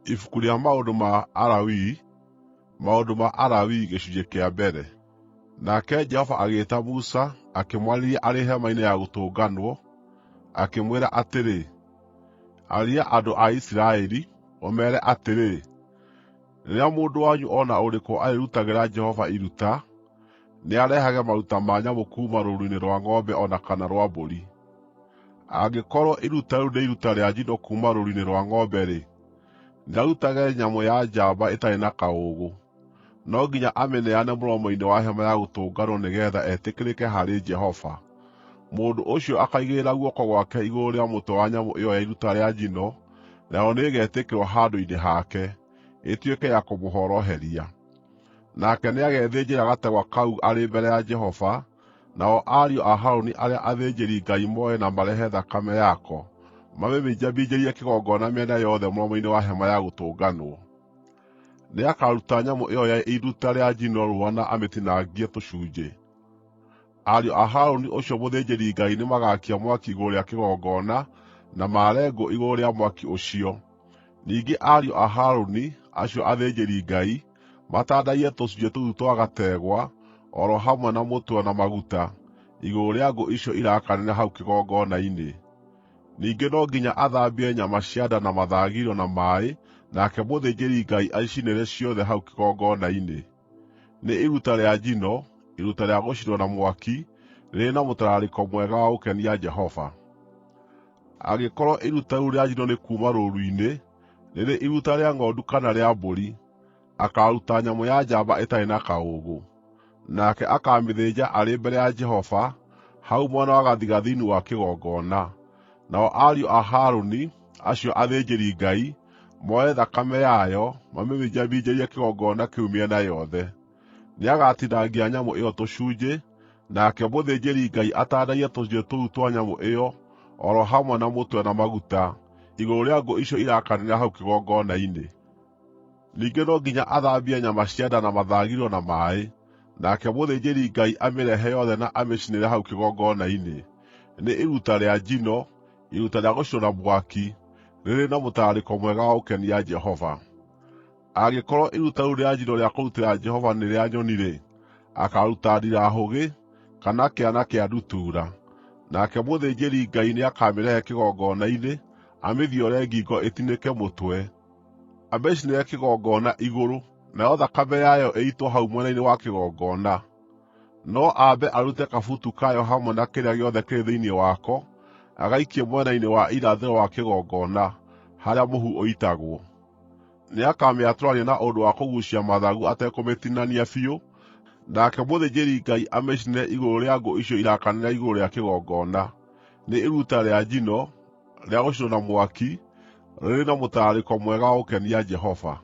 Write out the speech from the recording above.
Ibuku rĩa Maũndũ ma Alawii, Maũndũ ma Alawii gĩcunjĩ kĩa mbere. Nake Jehova agĩĩta Musa, akĩmwarĩria arĩ Hema-inĩ ya Gũtũnganwo, akĩmwĩra atĩrĩ, Arĩria andũ a Isiraeli, ũmeere atĩrĩ, ‘Rĩrĩa mũndũ wanyu o na ũrĩkũ arĩrutagĩra Jehova iruta, nĩarehage maruta ma nyamũ kuuma rũũru-inĩ rwa ng'ombe o na kana rwa mbũri. Angĩkorwo iruta rĩu nĩ iruta rĩa njino kuuma rũũru-inĩ rwa ng'ombe-rĩ, nĩarutage nyamũ ya njamba ĩtarĩ na kaũũgũ. No nginya amĩneane mũromo-inĩ wa Hema-ya-Gũtũnganwo nĩgeetha etĩkĩrĩke harĩ Jehova. Mũndũ ũcio akaigĩrĩra guoko gwake igũrũ rĩa mũtwe wa nyamũ ĩyo ya iruta rĩa njino, nayo nĩĩgetĩkĩrwo handũ-inĩ hake, ĩtuĩke ya kũmũhoroheria. Nake nĩagethĩnjĩra gategwa kau arĩ mbere ya Jehova, nao ariũ a Harũni arĩa athĩnjĩri-Ngai moe na marehe thakame yako, mamĩminjaminjĩrie kĩgongona mĩena yothe mũromo-inĩ wa Hema-ya-Gũtũnganwo. Nĩakaruta nyamũ ĩyo ya iruta rĩa njino rũũa na amĩtinangie tũcunjĩ. Ariũ a Harũni ũcio mũthĩnjĩri-Ngai nĩmagaakia mwaki igũrũ rĩa kĩgongona na maare ngũ igũrũ rĩa mwaki ũcio. Ningĩ ariũ a Harũni, acio athĩnjĩri-Ngai, matandaiye tũcunjĩ tũu twa gategwa, o ro hamwe na mũtwe na maguta, igũrũ rĩa ngũ icio irakanĩra hau kĩgongona-inĩ. Ningĩ no nginya athambie nyama cia nda na mathagiro na maaĩ nake mũthĩnjĩri-Ngai acicinĩre ciothe hau kĩgongona-inĩ. Nĩ iruta rĩa njino, iruta rĩa gũcinwo na mwaki, rĩrĩ na mũtararĩko mwega wa gũkenia Jehova. Angĩkorwo iruta rĩu rĩa njino nĩ kuuma rũũru-inĩ, rĩrĩ iruta rĩa ng'ondu kana rĩa mbũri, akaaruta nyamũ ya njamba ĩtarĩ na kaũũgũ. Nake akaamĩthĩnja arĩ mbere ya Jehova hau mwena wa gathigathini wa kĩgongona. Nao ariũ a Harũni, acio athĩnjĩri-Ngai, moe thakame yayo, mamĩminjaminjĩrie kĩgongona kĩu mĩena yothe. Nĩagatinangia nyamũ ĩyo tũcunjĩ, nake mũthĩnjĩri-Ngai atandaiye tũcunjĩ tũu twa nyamũ ĩyo, o ro hamwe na mũtwe na maguta, igũrũ rĩa ngũ icio irakanĩra hau kĩgongona-inĩ. Ningĩ no nginya athambie nyama cia nda na mathagiro na maaĩ, nake mũthĩnjĩri-Ngai amĩrehe yothe na amĩcinĩre hau kĩgongona-inĩ. Nĩ iruta rĩa njino, iruta rĩa gũcinwo na mwaki, rĩrĩ na mũtararĩko mwega wa gũkenia Jehova. Angĩkorwo iruta rĩu rĩa njino rĩa kũrutĩra Jehova nĩ rĩa nyoni-rĩ, akaaruta ndirahũgĩ, kana kĩana kĩa ndutura. Nake mũthĩnjĩri-Ngai nĩakamĩrehe kĩgongona-inĩ, amĩthiore ngingo ĩtinĩke mũtwe, amĩcinĩre kĩgongona igũrũ, nayo thakame yayo ĩitwo hau mwena-inĩ wa kĩgongona. No ambe arute kabutu kayo hamwe na kĩrĩa gĩothe kĩrĩ thĩinĩ wako, agaikie mwena-inĩ wa irathĩro wa kĩgongona, harĩa mũhu ũitagwo. Nĩakamĩatũrania na ũndũ wa kũguucia mathagu atekũmĩtinania biũ, nake mũthĩnjĩri-Ngai amĩcinĩre igũrũ rĩa ngũ icio irakanĩra igũrũ rĩa kĩgongona. Nĩ iruta rĩa njino, rĩa gũcinwo na mwaki, rĩrĩ na mũtararĩko mwega wa gũkenia Jehova.